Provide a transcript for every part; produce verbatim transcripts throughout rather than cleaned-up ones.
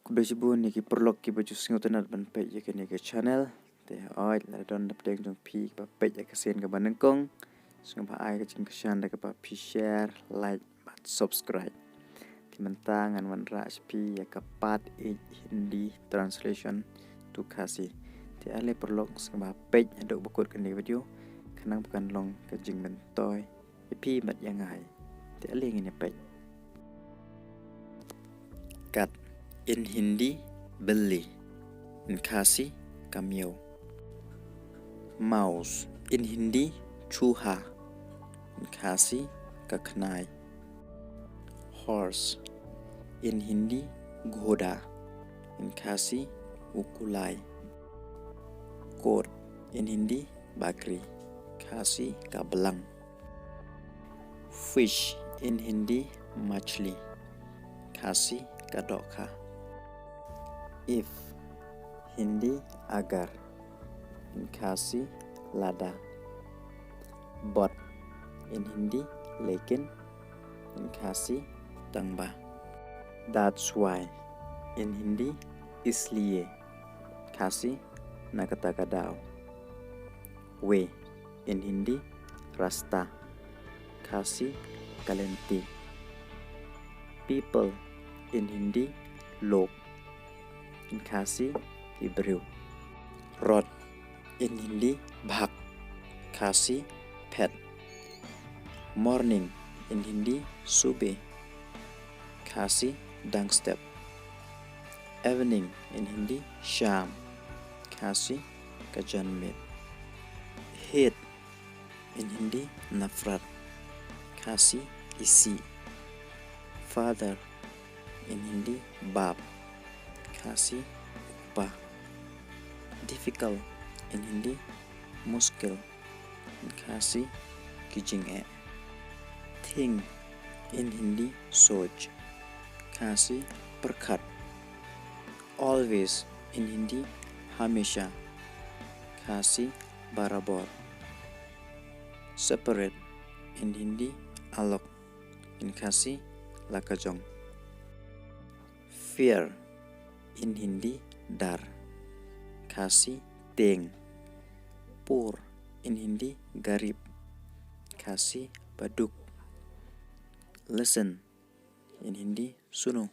Khublei shibun ïa ki paralok kiba ju sngewtynnat ban peit ïa kane ka channel. Te hooid, lada don na pdeng jong phi kiba peit ïa ka sien kaba nyngkong, sngewbha ai ka jingkyrshan da kaba phi share, like bad subscribe. Te mynta ngan wanrah sha phi ïa ka part eight Hindi translation to Khasi. Te ale paralok, sngewbha peit haduh ba kut kane ka video, khnang ba kan long ka jingmyntoi ïa phi bad ïa nga. Te ale ngin ïa peit. Kat, in Hindi, billi, in Khasi, ka miaw. Mouse, in Hindi, chooha, in Khasi, ka khnai. Horse, in Hindi, ghoda, in Khasi, u kulai. Coat, in Hindi, bakri, Khasi, ka blang. Fish, in Hindi, machli, Khasi, ka dohkha. If, Hindi, agar, in Khasi, lada. But, in Hindi, lekin, in Khasi, tangba. That's why, in Hindi, isliye, Khasi, na kata ka daw. Way, in Hindi, rasta, Khasi, ka lynti. People, in Hindi, lok, in Khasi, ki briew. Rod, in Hindi, bhag, Khasi, phet. Morning, in Hindi, subeh, Khasi, dang step. Evening, in Hindi, sham, Khasi, ka janmiet. Hate, in Hindi, nafrat, Khasi, isih. Father, in Hindi, bap, Khasi, u kpa. Difficult, in Hindi, muskil, in Khasi, ki jingeh. Think, in Hindi, soch, Khasi, pyrkhat. Always, in Hindi, hamesha, Khasi, barabor. Separate, in Hindi, alok, in Khasi, la ka jong. Fair, in Hindi, dar, Khasi, teng. Poor, in Hindi, garib, Khasi, baduk. Listen, in Hindi, suno,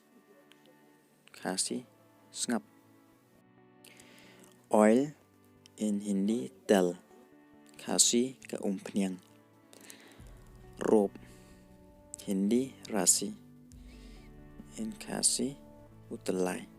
Khasi, sngap. Oil, in Hindi, tel, Khasi, ka umphniang. Rope, Hindi, rasi, in Khasi, u tyllai.